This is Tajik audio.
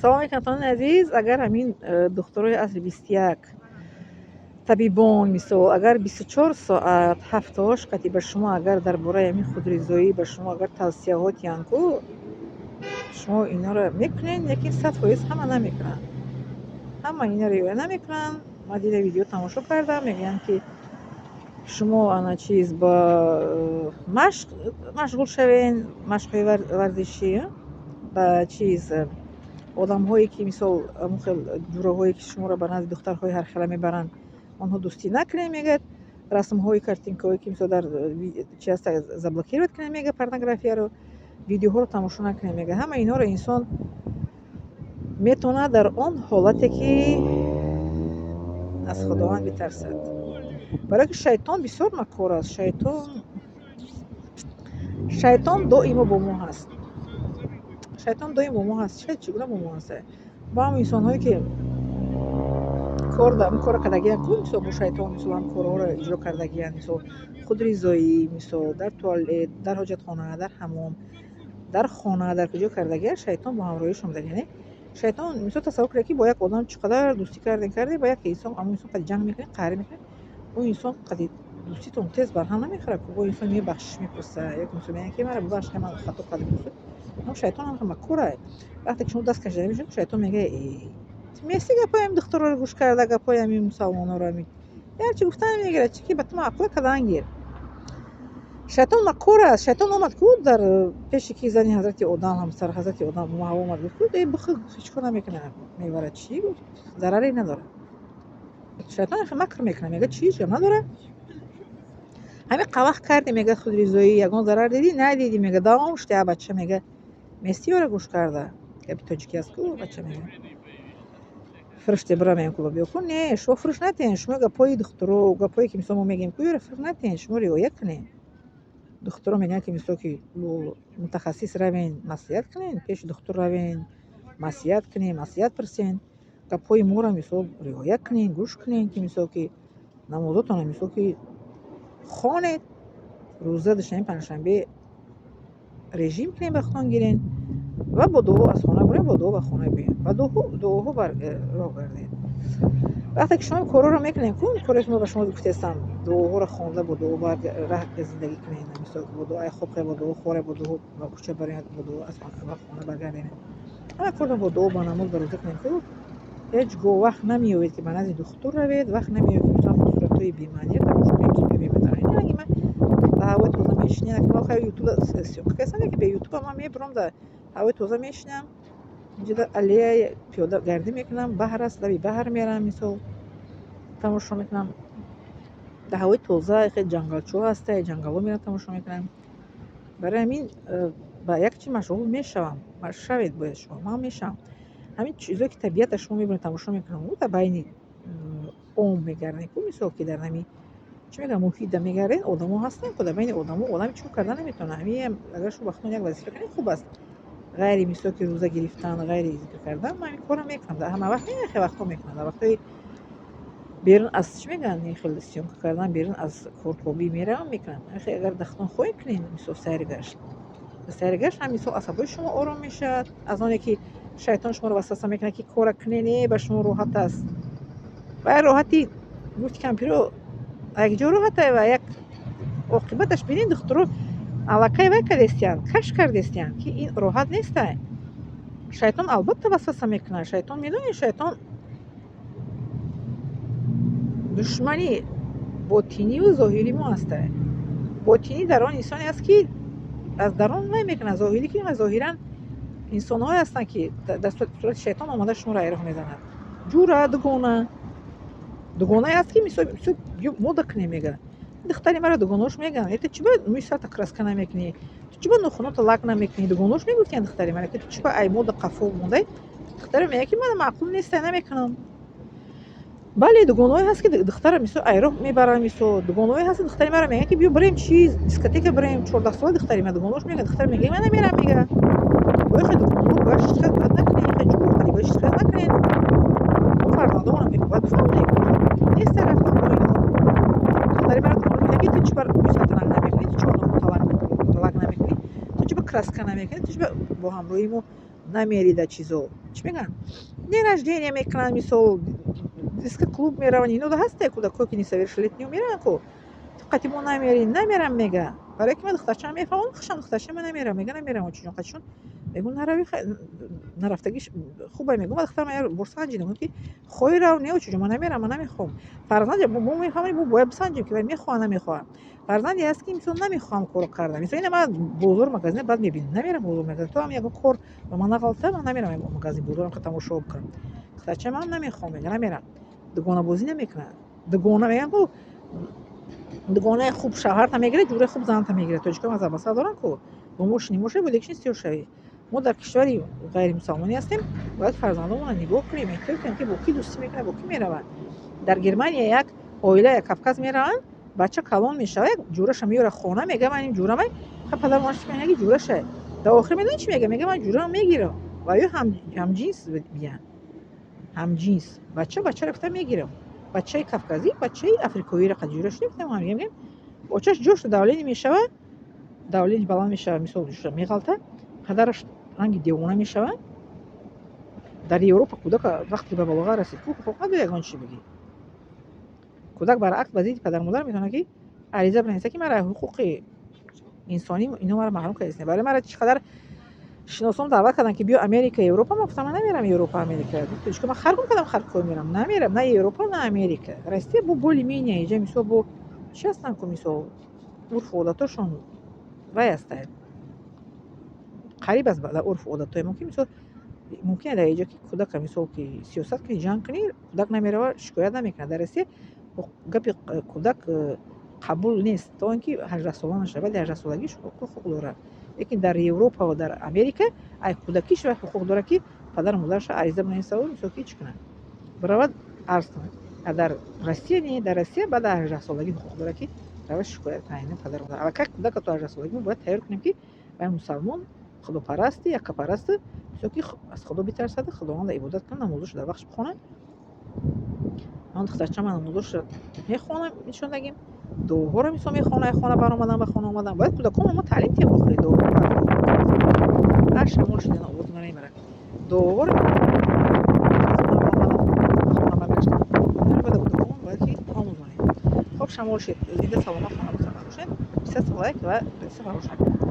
Салом алейкум, ҳамватанони азиз. Агар ҳамин духтурои асри 21, табибон, мисол, агар 24 соат 7-ҳашт қатъи ба шумо, агар дар бораи ҳамин худризоӣ ба шумо агар тавсияҳо диҳанд ку, шумо инҳоро мекунед, лекин 100% ҳама намекунанд, ҳама инро риоя намекунанд. Ман дида, видео тамошо кардам, мегӯянд, ки шумо ана чиз ба машқ машғул шавен, машқҳои варзишӣ, ба чиз, одамҳое ки, мисол, ҳамон хел ҷураҳое ки шуморо ба назди духтарҳои ҳархела мебаранд, онҳо дӯстӣ накунед, мегӯяд. Расмҳои, картинкаҳое ки, мисол, дар чи ҳаст, заблокировать кунед, мегӯяд, порнографияро, видеоҳоро тамошо накунед, мегӯяд. Ҳама инҳоро инсон метавонад дар он ҳолате ки аз Худованд битарсад, барое ки шайтон бисёр макор аст. Шайтон доимо бо мо ҳаст, шайтон доим бо мо ҳаст. Чӣ гуна бо мо ҳаст? Бо ҳамон инсонҳое ки кор корро кардагиянд ку, мисол, бо шайтон, мисол, ҳам корҳоро иҷро кардагиянд, мисол, худризоӣ, мисол, дар туалет, дар ҳоҷатхона, дар ҳаммом, дар хона, дар куҷо кардагиянд, шайтон бо ҳамроҳишон будаг. Яъне шайтон, мисол, тасаввур кунед, ки бо як одам чӣ қадар дӯстӣ кардем, кардем, ба як инсон, ҳамон инсон қади ҷанг мекунед, қаҳрӣ мекунед, ӯ инсон қади дӯститон тез барҳам намехӯрад. Бо инсон мебахшиш мепурсад, як инсон мегӯяд, ки маро бубахш, ман хато кардам. Шайтон ҳам макорай. Вақте ки шумо даст кашида мешавед, шайтон мегӯяд: «Э, мести гапҳои ҳамин духтарро гӯш карда, гапҳои ҳамин мусалмонҳоро, ҳамин ярчи гуфтан мегирад, чи ки ба ту маъқула кардан гир». Шайтон макор аст. Шайтон омад ку дар пеши ки зани ҳазрати Одам, ҳамсар ҳазрати Одам Ҳаво, омад, гуфт ку: «Э, бихӯр, ҳеҷ кор намекунад мевара». «Чӣ?» — гуфт. «Зараре надорад». Шайтон макр мекунад, мегӯяд: «Чӣ, ҳеҷ гап надорад, ҳамин қавақ кардӣ, мегӯяд, худризоӣ, ягон зарар дидӣ? Надидӣ», мегӯяд, давом шуд. Я бача, мегӯяд, мести ёра гӯш карда, гапи тоҷикӣ аст ку, бача, мегӯяд, фурӯште бира, меем ку, биё ку. Не, шумо фурӯш натиҳен, шумо гапҳои духтуро, гапҳое ки, мисол, мо мегӯем ку, ёра фурӯш натиҳен, шумо риоя кунед. Духтуро мегӯянд, ки, мисол, ки мутахассис равен, маслиҳат кунед, пеши духтур равен, маслиҳат кунед, маслиҳат пурсен. Гапҳои моро, мисол, риоя кунед, гӯш кунед, ки, мисол, ки намозотонро, мисол, ки хонед, рӯза, душанбе, панҷшанбе режим кунед, ба худтон гирен ва бо дуо аз хона бурем, бо дуо ба хона биёем, ба дуоҳо роҳ гардед. Вақте ки шумо корҳоро мекунед ку, коре ки мо ба шумо гуфтестам, дуоҳоро хонда, бо дуо раҳ зиндагӣ кунед, мисол, бо дуо ай хоб, бо дуо хоре, бо дуо ба кӯча барояд, бо дуо аз хона баргардед, ҳама корро бо дуо, бо намоз, ба рӯза кунед ку, ҳеҷ гоҳ вақт намеёбед, ки ба назди духтур равед, вақт намеёбед, ки, мисол, суратҳои бемаъниро тамошо кунед, чизҳои бемаъни. Ман ба ҳавои тоза мешинам, ютуб съёмка кардам, ки бе ютуба ман мебурам, дар ҳавои тоза мешинам, инҷо дар аллея пиёда гардӣ мекунам, баҳр аст, лаби баҳр мерам, мисол, тамошо мекунам дар ҳавои тоза, хеле ҷангалчӯ ҳаста, ҷангалҳо мерам, тамошо мекунам. Барои ҳамин ба як чи машғул мешавам, шавед бояд шумо, ман мешавам. Ҳамин чизое ки табиата шумо мебинед, тамошо мекунам, дар байни ом мегардем ку, мисол, ки дар ҳамин, чӣ мегӯям, муҳитда мегардем, одамо ҳастанд ку, дар байни одамо одам чӣ кор карда наметавонад. Ҳамин агар шумо ба худтон як вазифа кунед, хуб аст. Ғайри, мисол, ки рӯза гирифтан, ғайри зикр кардан, ман ҳамин корро мекунам. Дар ҳама вақт не, хеле вақтҳо мекунам. Дар вақтҳои берун аз, чӣ мегӯянд, ин хел съёмка кардан, берун аз коркобӣ меравам, мекунам. Агар дар худтон хоҳед кунед, мисол, сайри гашт, сайри гашт ҳам, мисол, асабҳои шумо ором мешавад аз оне ки шайтон шуморо васваса мекунад, ки кора кунед, не, ба шумо роҳат аст. Ва роҳати, гуфти кампиро, якҷо роҳата ва як оқибаташ бинед. Духтуро аллакай вай кардестиянд, кашф кардестиянд, ки ин роҳат нестай. Шайтон албатта васваса мекунад. Шайтон, медонед, шайтон душмани ботиниву зоҳирии мо ҳастай. Ботинӣ дар он инсоне аст, ки аз дарун вай мекунад, зоҳирӣ ки зоҳиран инсонҳое ҳастанд, ки дар сурати шайтон омада, шуморо айроҳ мезанад. Ҷура, дугона, дугонае аст, ки, мисол, мода кунем, мегӯяд. Духтари маро дугонош мегӯянд: «Э, ту чӣ ба мӯи сарта краска намекунӣ? Ту чӣ ба нохунота лак намекунӣ?» Дугонош мегуфтиянд духтари мара, ки ту чӣ ба ай мода қафо мондай? Духтаре мегӯяд, ки ман маъқул нестай, намекунам. Бале, дугонаҳое ҳаст, ки духтара, мисол, айроҳ мебаранд. Мисол, дугонаҳое ҳаст, духтари мара мегӯянд, ки биё бирем, чиз, дискотека бирем. 14-сола духтари ма, дугонаҳош мегӯянд, духтар мегӯяд: «Ман намерам», мегӯяд. Бояд хел дугонаҳо бояд шишхез бояд накунед, хел ҷур бояд шишхез накунед. Мо фарзандонам бояд бифаҳмонем, неста рафтан бо ино. Духтари мара дугонаҳо мегӯянд, ки ту чӣ ба мӯи сарта ранг намекунӣ? Ту чӣ ба нохун лак намекунӣ? Ту чӣ ба краска намекунӣ? Ту чӣ ба бо ҳамроҳии мо Намери да чизо, чӣ мегӯянд, день рождения мекунанд, мисол, диско клуб мераванд. Ино ҳасте, кӯдакое ки несовершеннолетний мераванд ку. Ту қати мо намери, намерам, мега, барое ки ман духтарчаам мефаҳмам, хушам духтарча ман намерам, мега, намерам, очиҷон, қатишон. Мегӯ, нарави, нарафтагиш хубай, мегӯ. Ма духтарам як бор санҷидам, ки хоҳӣ рав, не, очиҷон, ман намерам, ман намехоҳам. Фарзанде мо мефаҳмем, мо бояд бисанҷем, ки вай мехоҳа, намехоҳа. Фарзанде ҳаст, ки мисол, намехоҳам корро кардан. Мисол, ина ман бозор, магазин баъд мебинам, намерам бозор, магазин. То ҳам ягон кор ба ман нағалта, ман намерам магазин, бозорам тамошо бикунам. Духтарчаам ҳам намехоҳам, мега, намерам. Дугонабозӣ намекунад. Дугона мегӯянд ку, дугонаи хуб шавҳарта мегирад, ҷураи хуб занта мегирад. Тоҷикон аз масал доранд ку, бо мошини моши бодекшин сиёр шавӣ. Мо дар кишвари ғайримусалмонӣ ҳастем, бояд фарзандонмонро нигоҳ кунем, эҳтиёт кунем, ки бо кӣ дӯстӣ мекунад, бо кӣ меравад. Дар Германия як оила як Кавказ мераванд, бача калон мешавад, як ҷураша меёрад хона, мега, ман ин ҷурамай. Падар модараш мега, ҷураша. Дар охир медонӣ чӣ мега? Мега, ман ҷураам мегирам. Ва ё ҳамҷинс биян, ҳамҷинс. Бача бачаро гуфта мегирам, бачаи кавказӣ бачаи африкоиро қад ҷура шуда гуфтам, мегӯям, очаш ҷошто давление мешавад, давление баланд мешавад, мисол, меғалта, падараш ранги девона мешавад. Дар Европа кӯдак вақте ба балоғат расид ку, ҳуқуқ надорӣ ягон чиз бигӣ. Кӯдак баръакс ба зидди падару модар метавонад ки ариза бинависад, ки мара ҳуқуқи инсонӣ ино маро маҳрум кардааст. Барои мара чӣ қадар шиносон даъват карданд, ки биё Америка, Европа. Ман гуфтам, ман намерам Европа, Америка. Ман харгум кардам, харкор мерам, намерам на Европа, на Америка. Россия бо более менее иҷа, мисол, бо чӣ ҳастанд ку, мисол, урфу одатошон вай ҳастанд, қариб аст дар урфу одатҳои мо, ки мисол, мумкин дар иҷо ки кӯдака, мисол, ки сиёсат кунӣ, ҷанг кунӣ, кӯдак намерава, шикоят намекунад. Дар Россия гапи кӯдак қабул нест, то ин ки 18-сола нашавад. Баъди 18-солагиш ҳуқуқ дорад. Лекин дар Европа ва дар Америка ай кӯдакиш вай ҳуқуқ дорад, ки падару модараша ариза бинависаву, мисол, ки чӣ кунад, биравад, арз кунад. А дар Россия не, дар Россия баъд аз 18-солагӣ ҳуқуқ дорад, ки равад, шикоят кунад падару модар. Аллакай кӯдака то 18-солагӣ мо бояд тайёр кунем, ки вай мусалмон, худопарасти, яккапарасти, мисол, ки аз Худо битарсаду Худованда ибодат кунад, намозошо дар вақтш бихонад. Ман духтарчама намозошо мехонам, нишондагим, дуоҳоро, мисол, мехонад, хона баромадан, ба хона омадан. Бояд кӯдаконро мо таълим диҳем охири дуоҳоро. Ҳар шамол шидан овоз намебарад. Дуоҳоро ба хона баргаштан бояд кӯдаконмон бояд ки омӯзонем. Хоб, шамол шид. Зинда, саломат, хона бошед. 50 лайк ва 50 фаромӯш накунед.